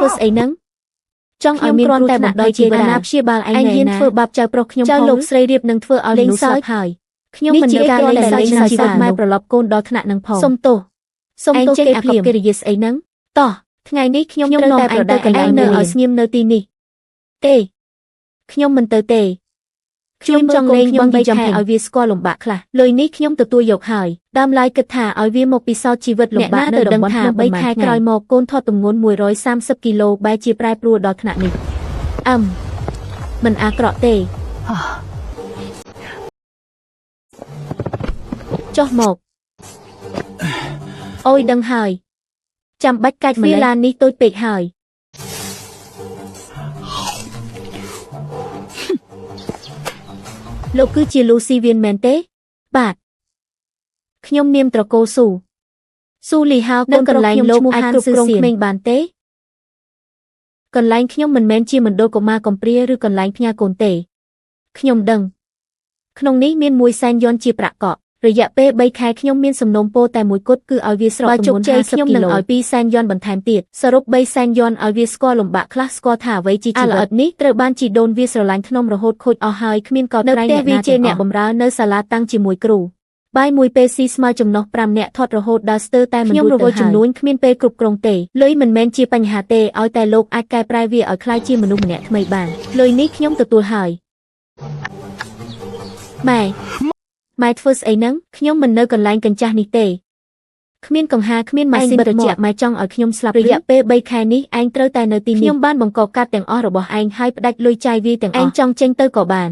ធ្វើស្អីហ្នឹងចង់ឲ្យមានគ្រាន់តែបណ្ដោយជីវិតអាណាព្យាបាលឯងហ៊ានធ្វើបាបចៅប្រុសខ្ញុំចៅលោកស្រីរៀបនឹងធ្វើឲ្យមនុស្សស្លាប់ហើយខ្ញុំមិនការលេងសើចនឹងជីវិតម៉ែប្រឡប់កូនដល់ថ្នាក់នឹងផងសុំទោសសុំទោសគេភ្លាមកិរិយាស្អីហ្នឹងតោះថ្ងៃនេះខ្ញុំត្រូវតែប្រដៅកន្លែងនៅឲ្យស្ងៀមនៅទីនេះទេខ្ញុំមិនទៅទេខ្ញុំចង់លេងខ្ញុំ3ខែឲ្យវាស្គាល់លំបាកខ្លះលុយនេះខ្ញុំទទួលយកហើយដើមឡើយគិតថាឲ្យវាមកពិសោធន៍ជីវិតលំបាកនៅតំបន់ភ្នំ3ខែក្រោយមកកូនថតទម្ងន់130គីឡូបែរជាប្រែប្រួលដល់ថ្នាក់នេះអឹមមិនអាក្រក់ទេចុះមកអូយដឹងហើយចាំបាច់កាច់ម្លេះឡាននេះតូចពេកហើយលោកគឺជាលូស៊ីវៀនមែនទេបាទខ្ញុំនាមត្រកូលស៊ូស៊ូលីហៅនៅកន្លែងលោកអាចគ្រប់គ្រងក្មេងបានទេកន្លែងខ្ញុំមិនមែនជាមណ្ឌលកុមារកំព្រាឬកន្លែងផ្ញើកូនទេខ្ញុំដឹងក្នុងនេះមាន1សែនយ៉ុនជាប្រាក់កក់រយៈពេល3ខែខ្ញុំមានសំណូមពរតែមួយគត់គឺឲ្យវាស្រកទម្ងន់50គីឡូឲ្យ2សែនយ៉ុនបន្ថែមទៀតសរុប3សែនយ៉ុនឲ្យវាស្គាល់លំបាកខ្លះស្គាល់ថាអ្វីជាជីវិតនេះត្រូវបានជីដូនវាស្រឡាញ់ធ្នមរហូតខូចអស់ហើយគ្មានកោតក្រែងអ្នកណាទាំងអស់អ្នកបម្រើនៅសាលាតាំងជាមួយគ្រូបាយមួយពេលស៊ីស្មើចំណុះ5នាក់ថត់រហូតដល់ស្ទើរតែមិនរួចទៅហើយខ្ញុំរវល់ចំនួនគ្មានពេលគ្រប់គ្រងទេលុយមិនមែនជាបញ្ហាទេឲ្យតែលោកអាចកែប្រែវាឲ្យក្លាយជាមនុស្សម្នាក់ថ្មីបានលុយនេះខ្ញុំទទួលហើយម៉ែម៉ែធ្វើស្អីហ្នឹងខ្ញុំមិននៅកន្លែងកញ្ចាស់នេះទេគ្មានកង្ហាគ្មានម៉ាស៊ីនត្រជាក់ម៉ែចង់ឲ្យខ្ញុំស្លាប់រយៈពេល3ខែនេះឯងត្រូវតែនៅទីនេះខ្ញុំបានបង្កកាត់ទាំងអស់របស់ឯងហើយផ្ដាច់លុយចាយវាទាំងអស់ឯងចង់ចេញទៅក៏បាន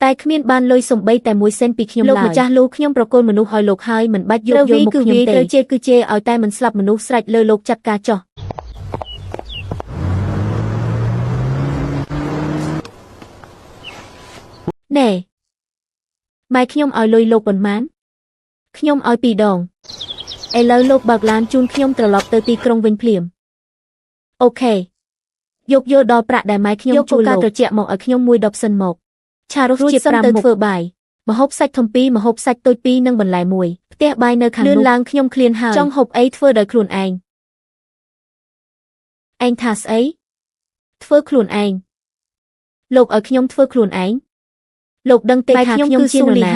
តែគ្មានបានលុយសំបីតែមួយសេនពីខ្ញុំឡើយលោកម្ចាស់លូខ្ញុំប្រគល់មនុស្សឲ្យលោកហើយមិនបាច់យកយកមកខ្ញុំទេត្រូវជេរគឺជេរឲ្យតែមិនស្លាប់មនុស្សស្រេចលើលោកចាត់ការចោះណែម៉ែខ្ញុំឲ្យលុយលោកប៉ុន្មានខ្ញុំឲ្យ2ដងឥឡូវលោកបើកឡានជូនខ្ញុំត្រឡប់ទៅទីក្រុងវិញភ្លាមអូខេយកយល់ដល់ប្រាក់ដែលម៉ែខ្ញុំជួលលោកត្រជាក់មកឲ្យខ្ញុំមួយដបសិនមកឆារសជាតិ5មុខធ្វើបាយម្ហូបសាច់ធំ2ម្ហូបសាច់តូច2និងបន្លែមួយផ្ទះបាយនៅខាងនោះលឿនឡើងខ្ញុំឃ្លានហើយចង់ហូបអីធ្វើដោយខ្លួនឯងឯងថាស្អីធ្វើខ្លួនឯងលោកឲ្យខ្ញុំធ្វើខ្លួនឯងលោកដឹងទេថាខ្ញុំគឺជានរណា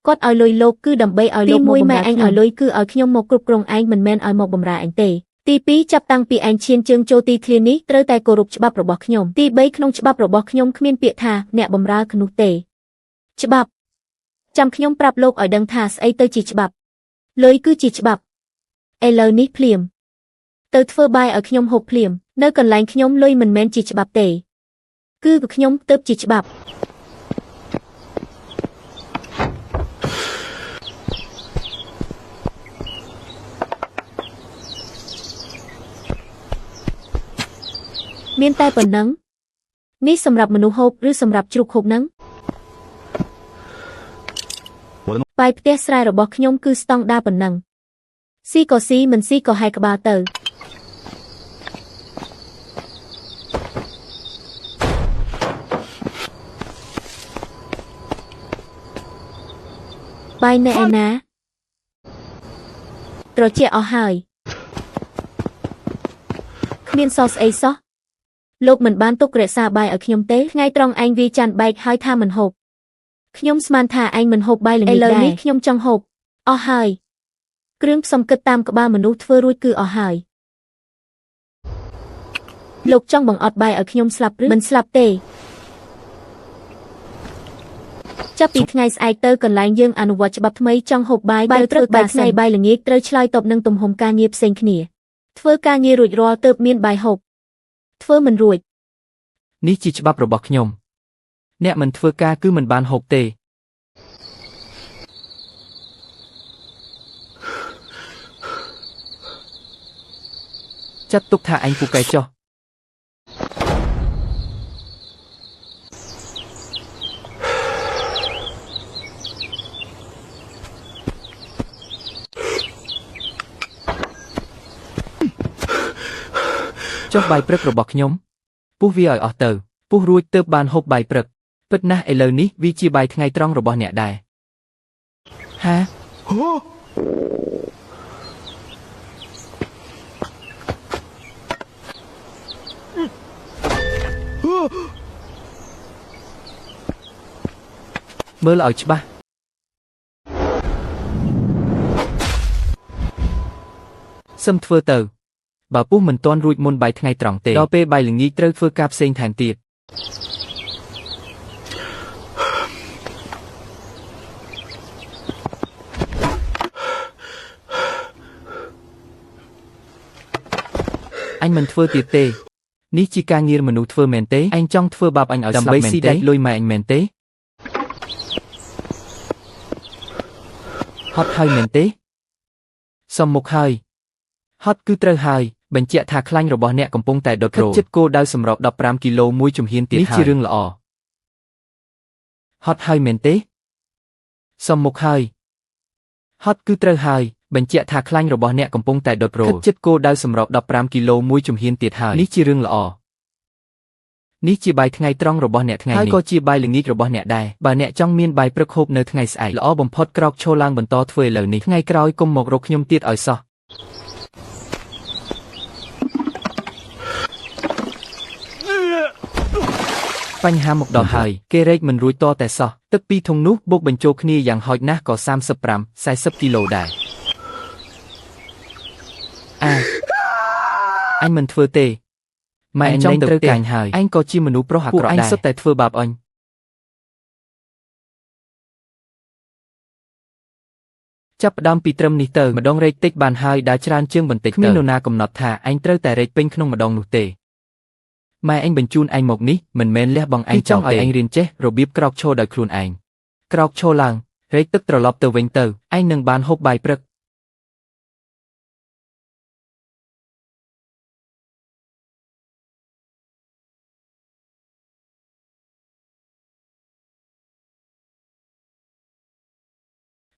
គាត់ឲ្យលុយលោកគឺដើម្បីឲ្យលោកមកបម្រើឯងឲ្យលុយគឺឲ្យខ្ញុំមកគ្រប់គ្រងឯងមិនមែនឲ្យមកបម្រើឯងទេទី2ចាប់តាំងពីឯងឈានជើងចូលទីធ្លានេះត្រូវតែគោរពច្បាប់របស់ខ្ញុំទី3ក្នុងច្បាប់របស់ខ្ញុំគ្មានពាក្យថាអ្នកបម្រើនោះទេច្បាប់ចាំខ្ញុំប្រាប់លោកឲ្យដឹងថាស្អីទៅជាច្បាប់លុយគឺជាច្បាប់ឥឡូវនេះភ្លាមទៅធ្វើបាយឲ្យខ្ញុំហូបភ្លាមនៅកន្លែងខ្ញុំលុយមិនមែនជាច្បាប់ទេគឺខ្ញុំទើបជាច្បាប់មានតែប៉ុណ្ណឹងនេះសម្រាប់មនុស្សហូបឬសម្រាប់ជ្រូកហូបហ្នឹងបាយផ្ទះស្រែរបស់ខ្ញុំគឺស្តង់ដាប៉ុណ្ណឹងស៊ីក៏ស៊ីមិនស៊ីក៏ហែកក្បាលទៅបាយនៅឯណាត្រជាក់អស់ហើយគ្មានសស្អីសោះលោកមិនបានទុករក្សាបាយឲ្យខ្ញុំទេថ្ងៃត្រង់ឯងវាចាន់បែកហើយថាមិនហូបខ្ញុំស្មានថាឯងមិនហូបបាយល្ងាចដែរឥឡូវនេះខ្ញុំចង់ហូបអស់ហើយគ្រឿងផ្សំគិតតាមក្បាលមនុស្សធ្វើរួចគឺអស់ហើយលោកចង់បង្អត់បាយឲ្យខ្ញុំស្លាប់ឬមិនស្លាប់ទេចាប់ពីថ្ងៃស្អែកទៅកន្លែងយើងអនុវត្តច្បាប់ថ្មីចង់ហូបបាយត្រូវធ្វើបាយថ្ងៃបាយល្ងាចត្រូវឆ្លើយតបនឹងទំហំការងារផ្សេងគ្នាធ្វើការងាររួចរាល់ទើបមានបាយហូបធ្វើមិនរួចនេះជាច្បាប់របស់ខ្ញុំអ្នកមិនធ្វើការគឺមិនបានហូបទេចាត់ទុកថាឯងពូកែចុះចុះបាយព្រឹករបស់ខ្ញុំពុះវាឲ្យអស់ទៅពុះរួចទើបបានហូបបាយព្រឹកពិតណាស់ឥឡូវនេះវាជាបាយថ្ងៃត្រង់របស់អ្នកដែរហា មើលឲ្យច្បាស់សឹមធ្វើទៅបើពុះមិនទាន់រួចមុនបាយថ្ងៃត្រង់ទេដល់ពេលបាយល្ងាចត្រូវធ្វើការផ្សេងថែមទៀតអញមិនធ្វើទៀតទេនេះជាការងារមនុស្សធ្វើមែនទេអញចង់ធ្វើបាបអញឲ្យស្លាប់មែនទេដើម្បីស៊ីដាច់លុយម៉ែអញមែនទេហត់ហើយមែនទេសមមុខហើយហត់គឺត្រូវហើយបញ្ជាក់ថាខ្លាញ់របស់អ្នកកំពុងតែដុតរោលចិត្តគោលដៅសម្រប15គីឡូមួយជំហានទៀតហើយនេះជារឿងល្អហត់ហើយមែនទេសមមុខហើយហត់គឺត្រូវហើយបញ្ជាក់ថាខ្លាញ់របស់អ្នកកំពុងតែដុតរោលចិត្តគោលដៅសម្រប15គីឡូមួយជំហានទៀតហើយនេះជារឿងល្អនេះជាបាយថ្ងៃត្រង់របស់អ្នកថ្ងៃនេះហើយក៏ជាបាយល្ងាចរបស់អ្នកដែរបើអ្នកចង់មានបាយព្រឹកហូបនៅថ្ងៃស្អែកល្អបំផុតក្រោកឈរឡើងបន្តធ្វើឥឡូវនេះថ្ងៃក្រោយកុំមករកខ្ញុំទៀតឲ្យសោះបញ្ហាមកដល់ហើយគេរែកមិនរួចតតែសោះទឹកពីធុងនោះបូកបញ្ចូលគ្នាយ៉ាងហោចណាស់ក៏35 40គីឡូដែរអាអញមិនធ្វើទេម៉ែអញចង់ត្រូវកាញ់ហើយអញក៏ជាមនុស្សប្រុសអាក្រក់ដែរពួកអញសុទ្ធតែធ្វើបាបអញចាប់ផ្ដើមពីត្រឹមនេះទៅម្ដងរែកតិចបានហើយដើរច្រើនជាងបន្តិចទៅគ្មាននរណាកំណត់ថាអញត្រូវតែរែកពេញក្នុងម្ដងនោះទេម៉ែអញបញ្ជូនអញមកនេះមិនមែនលះបង់ឯងចង់ឲ្យឯងរៀនចេះរបៀបក្រោកឈរដោយខ្លួនឯងក្រោកឈរឡើងរែកទឹកត្រឡប់ទៅវិញទៅឯងនឹងបានហូបបាយព្រឹក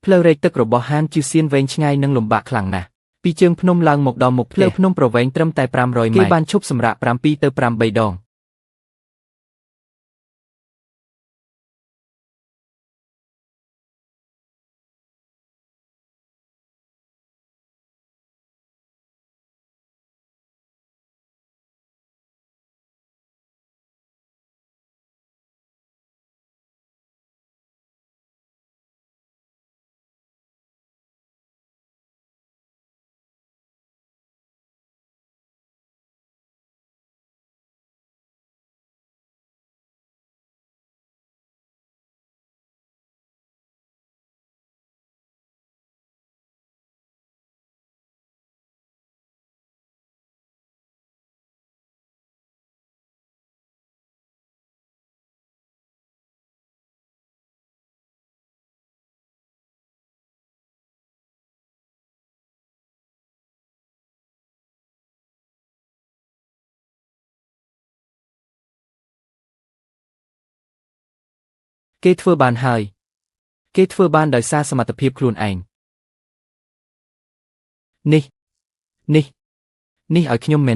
ផ្លូវរែកទឹករបស់ហានជឺសៀនវែងឆ្ងាយនិងលំបាកខ្លាំងណាស់ពីជើងភ្នំឡើងមកដល់មុខផ្លូវភ្នំប្រវែងត្រឹមតែ500ម៉ែត្រគេបានឈប់សម្រាក7ទៅ8ដងគេធ្វើបានហើយគេធ្វើបានដោយសារសមត្ថភាពខ្លួនឯងនេះនេះនេះឲ្យខ្ញុំមែន